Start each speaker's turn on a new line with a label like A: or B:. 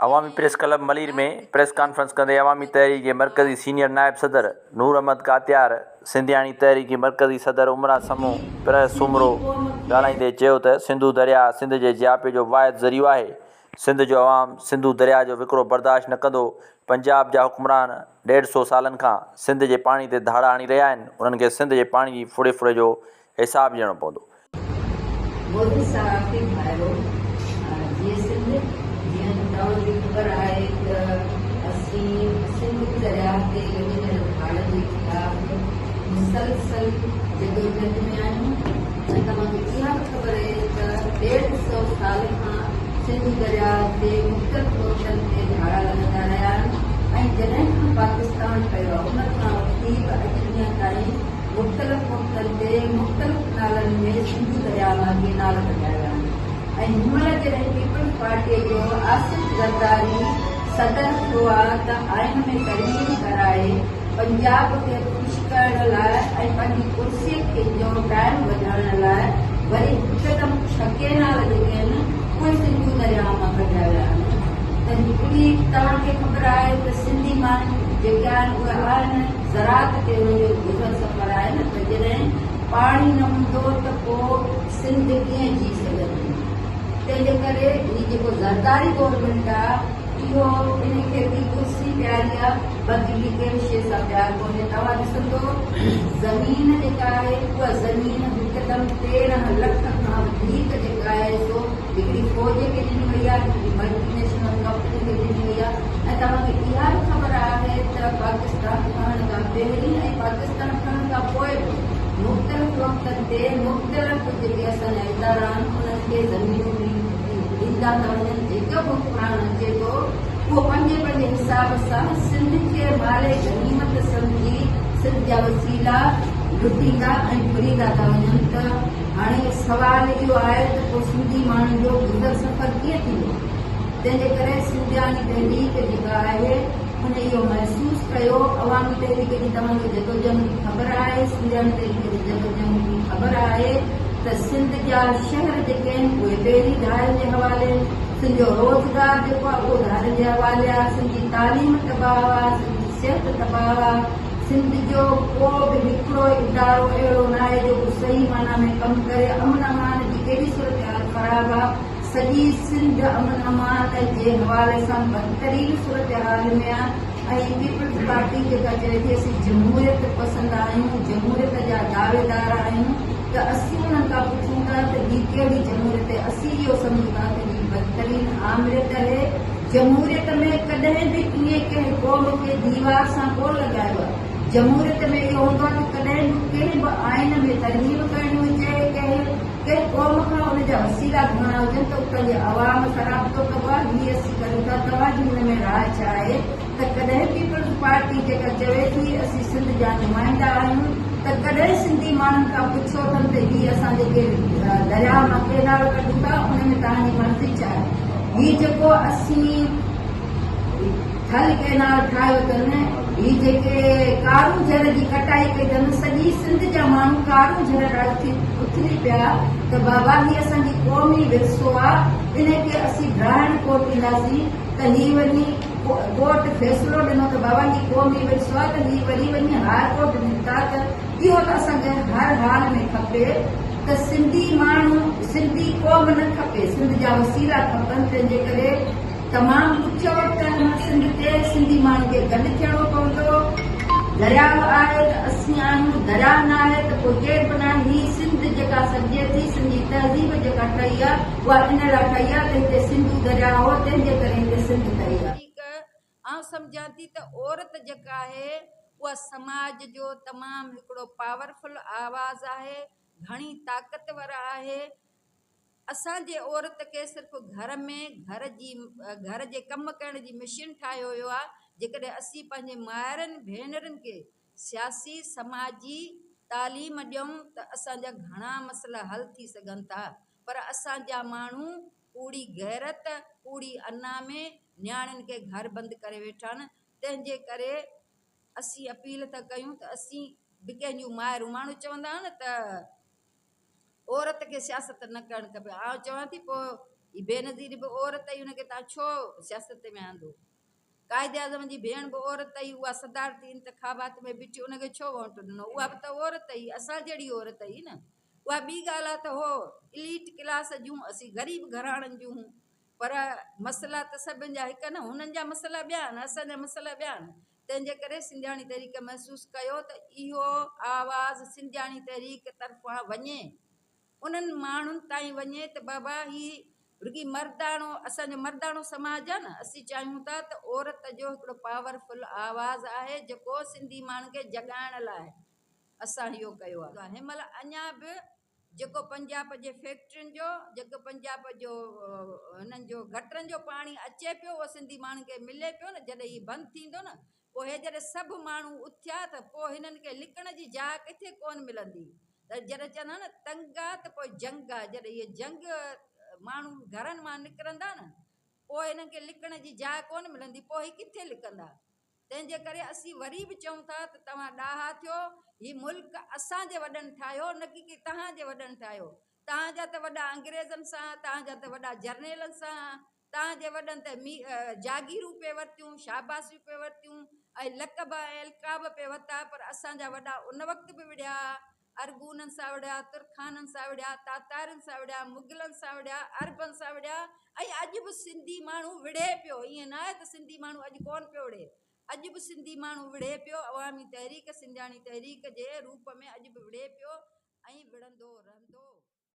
A: Awami press club Malir ۾ press conference ڪندي عوامي تحريڪ جي مرڪزي سينيئر نائب صدر نور احمد ڪاتيار، سنڌياڻي تحريڪ جي مرڪزي صدر عمرا سمون، پرهه سومرو ڳالهائيندي چيو ته سنڌو درياهه سنڌ جي جياپي جو واحد ذريعو آهي، سنڌ جو عوام سنڌو درياهه جو وڪرو برداشت نه ڪندو، پنجاب جا حڪمران ڏيڍ سئو سالن کان سنڌ جي پاڻي تي ڌاڙا هڻي رهيا آهن، انهن کي سنڌ جي پاڻي جي ڦڙي ڦڙي جو حساب ڏيڻو پوندو.
B: معزز صحافي ڀائرو جيئي سنڌ جيئن ته توهان کي خبر آهي ته اسين سنڌو درياهه تي لڳندڙ ڌاڙن جي خلاف مسلسل جدوجهد ۾ آهيون ۽ توهان کي اها به خبر اهي ته ڏيڍ سئو سال کان سنڌو درياهه تي مختلف وقتن تي ڌاڙا لڳندا رهيا آهن ۽ جڏهن کان پاڪستان ٺهيو آهي ان کان وٺي به اڄ ڏينهن تائين مختلف وقتن تي مختلف نالن ۾ سنڌو درياء مان ڪينال ڪڍيا ويا آهن ۽ هن مهل جڏهن پيپلز پارٽيء جو آصف زرداري صدر ٿيو آ ته آئين ۾ ترميم ڪرائي پنجاب کي خوش ڪرڻ لاء ۽ پنهنجي ڪرسيء کي جو ٽائيم وڌائڻ لاء وري هڪدم ڇهه ڪينال جيڪي آهن اهي سنڌو درياء مان ڪڍيا ويا آهن ته هڪڙي توهان کي خبر آهي ته سنڌي ماڻهو جيڪي آهن اهي آهن زراعت تي انهن جو گذر سفر آهي نه ته جڏهن پاڻي نه هوندو ته پوء سنڌ ڪيئن جي سگهندي تنهن جي ڪري هي جيڪو زرداري گورنمينٽ آ اهو ان کي به ڪرسي پياري آ باقي ٻي ڪنهن شي سان پيار ڪونهي توهان ڏسندو زمين جيڪا آهي اها زمين هڪدم 13 لک کان وڌيڪ جيڪا آهي سو هڪڙي فوج کي ڏني وئي آهي، هڪڙي ملٽي نيشنل ڪمپني کي ڏني وئي آهي ۽ توهان کي اها به خبر آهي ته پاڪستان ٺهڻ کان پهرين ۽ پاڪستان ٺهڻ کان پوء به مختلف وقتن تي مختلف جيڪي اسان جا ادارا آهن انهن کي زمينون ڏيندا ٿا وڃن جيڪو به حڪمران اچي ٿو اهو پنهنجي پنهنجي حساب سان سنڌ کي مال غنيمت سمجهي سنڌ جا وسيلا لٽيندا ۽ ڦريندا ٿا وڃن ته هاڻي سوال اهو آهي ته پوء سنڌي ماڻهن جو گذر سفر ڪيئن ٿيندو؟ تنهن جي ڪري سنڌياڻي تحريڪ جيڪا آهي ان اهو محسوس ڪيو، عوامي تحريڪ جي توهان کي جدوجهد جي خبر آهي، سنڌياڻي تحريڪ جي جدوجهد جي خبر آهي ته سنڌ جا شهر جيڪي آهن اهي پهرين ڌارين جي حوالي آهن، سنڌ جو روزگار جيڪو آهي اهو ڌارين جي حوالي آهي، سنڌ جي تعليم تباهه آهي، سنڌ جي صحت تباهه آهي. سنڌ جو ڪو به هڪڙو ادارو اهڙو ناهي جيڪو صحيح معنيٰ ۾ ڪم ڪري، امن امان جي ڪيڏي صورتحال خراب آ، سڄي سنڌ امن امان جي حوالي سان بدترين صورتحال ۾ آ ۽ پيپلز پارٽي جيڪا چوي ٿي اسين جمهوريت پسند آهيون، جمهوريت جا دعويدار آهيون ته اسين انهن کان پڇون ٿا ته هي ڪهڙي جمهوريت آهي، اسين اهو سمجهون ٿا ته هي بدترين آمريت آهي. جمهوريت ۾ ڪڏهن به ائين ڪنهن قوم کي ديوار سان ڪونه لڳايو آهي. جمهوريت ۾ اهو هوندو آهي ته ڪڏهن به ڪنهن به آئين ۾ ترميم ڪرڻي هجي، ڪنهن ڪنهن قوم کان ان جا وسيلا گهرڻا هجن ته اتان جي عوام سان رابطو ڪبو آهي. هي اسين ڪريون ٿا، توهان جي هن ۾ راء ڇا آهي ته ڪڏهن پيپلز پارٽي جيڪا چوي ٿي اسين سنڌ جا نمائندا آهيون ته ڪڏهن سنڌي ماڻهن کان پڇيو اٿن ته هي اسان جيڪي درياهه مان ڪينال ڪڍون ٿا ان ۾ توهان جي مرضي ڇا آهي؟ هي جيڪو اسين ٿل ڪئنال ٺاهيو اٿن، هي جيڪي ڪارونجهر جي ڪٽائي ڪئي اٿن، سڄي سنڌ جا ماڻهو ڪارونجهر ڏانهن اٿلي پيا ته بابا هي اسان جي قومي ورثو آ، ان کي اسين ڊاهڻ ڪونه ڏينداسين ته هي وڃي ڪورٽ فيصلو ڏنو ته بابا هي قومي ورثو آ ته هي وري وڃي هاء ڪورٽ نڪتا ته اهو ته اسان کي هر حال ۾ کپي ته سنڌي ماڻهو سنڌي قوم نه کپي سنڌ جا وسيلا کپن تنهن جي ڪري تمام ڏکيو وقت آهي هن سنڌ تي سنڌي ماڻهن کي گڏ ٿيڻو پوندو درياء آهي ته اسين آهيون درياء نه آهي ته پوء ڪير به ناهي هي سنڌ جيڪا سڏجي ٿي سنڌ جي تهذيب جيڪا ٺهي آهي اها ان لاء ٺهي آهي ته هتي سنڌو درياء هو تنهن جي ڪري هتي سنڌ ٺهي آهي.
C: وڌيڪ آئون سمجهان ٿي ته عورت جيڪا آهي اها سماج جو تمام هڪڙو پاورفل آواز آهي، گهڻي طاقتور آهي. اسان جي عورت کي صرف گهر ۾ گهر جي گهر جي ڪم ڪرڻ جي مشين ٺاهيو ويو آهي. جيڪڏهن اسين پنهنجي مائرن ڀينرن کي سياسي سماجي تعليم ڏيون ته اسان جا گهڻا مسئلا حل ٿي سگهن ٿا پر اسان جا ماڻهو ڪوڙي غيرت، ڪوڙي انا ۾ نياڻين کي گهر بند ڪري ويٺا آهن، تنهن جي ڪري اسين اپيل ٿا ڪيون ته اسين به ڪنهن جون مائرون، ماڻهو چوندا آهن نه ته عورت کي سياست نه ڪرڻ کپي، آئون چوان ٿي پوء هي بينظير به عورت هئي ان کي توهان ڇو سياست ۾ آندو؟ قائد اعظم جي ڀيڻ به عورت هئي اها صدارتي انتخابات ۾ بيٺي ان کي ڇو ووٽ ڏنو؟ اها به ته عورت هئي اسان جهڙي عورت هئي نه. اها ٻي ڳالهه آهي ته هو اليٽ ڪلاس جون اسين غريب گهراڻن جون پر مسئلا ته سڀن جا هڪ نه هنن جا مسئلا ٻيا آهن اسان جا مسئلا ٻيا آهن تنهن جي ڪري سنڌياڻي تحريڪ محسوس ڪيو ته اهو آواز سنڌياڻي تحريڪ طرفان وڃي انهن ماڻهن تائين وڃي ته بابا هي رڳي مرداڻو اسان جو مرداڻو سماج آهي نه اسين چاهيون ٿا ته عورت جو هڪڙو پاور فل آواز آهي جيڪو سنڌي ماڻهن کي جڳائڻ لاء اسان اهو ڪيو آهي هن مهل اڃا به جيڪو پنجاب جي فيڪٽرين جو جيڪو پنجاب جو هنن جو گٽرن جو پاڻي اچي پيو اهو سنڌي ماڻهن کي ملي پيو نه جڏهن هي بند ٿيندو نه پوء هي جڏهن سڀ ماڻهو اٿيا ته پوء هنن کي لڪڻ جي جاء ڪٿي ڪونه ملندي ته جڏهن چوندا نه تنگ آ ته پوء جنگ آ جڏهن هيء جنگ ماڻهو گهرن مان نڪرندا نه پوء هنن کي لڪڻ جي جاء ڪونه ملندي پوء هي ڪٿي لڪندا تنهن جي ڪري اسين وري به چئون ٿا ته توهان ڏاها ٿيو هي ملڪ اسان جي وڏن ٺاهيو نه ڪي ڪي توهان جي وڏن ٺاهيو توهان جا ته وڏا انگريزن سان توهان جا ته وڏا جرنيلن سان توهان جي وڏن ته جاگيرون پئي ورتيون، شاباسيون پئي ورتيون ۽ لقب ۽ القاب پئي ورتا پر اسان جا وڏا ان وقت به وڙهيا، ارغونن سان وڙهيا، ترخانن سان وڙهيا، تاتارين سان وڙهيا، مغلن سان وڙهيا، عربن سان وڙهيا ۽ اڄ به سنڌي ماڻهو وڙهي پيو، ائين نه آهي ته سنڌي ماڻهو اڄ ڪونه پيو وڙهي، اڄ به سنڌي ماڻهو وڙهي پيو، عوامي تحريڪ، سنڌياڻي تحريڪ جي روپ ۾ اڄ به وڙهي پيو ۽ وڙهندو رهندو.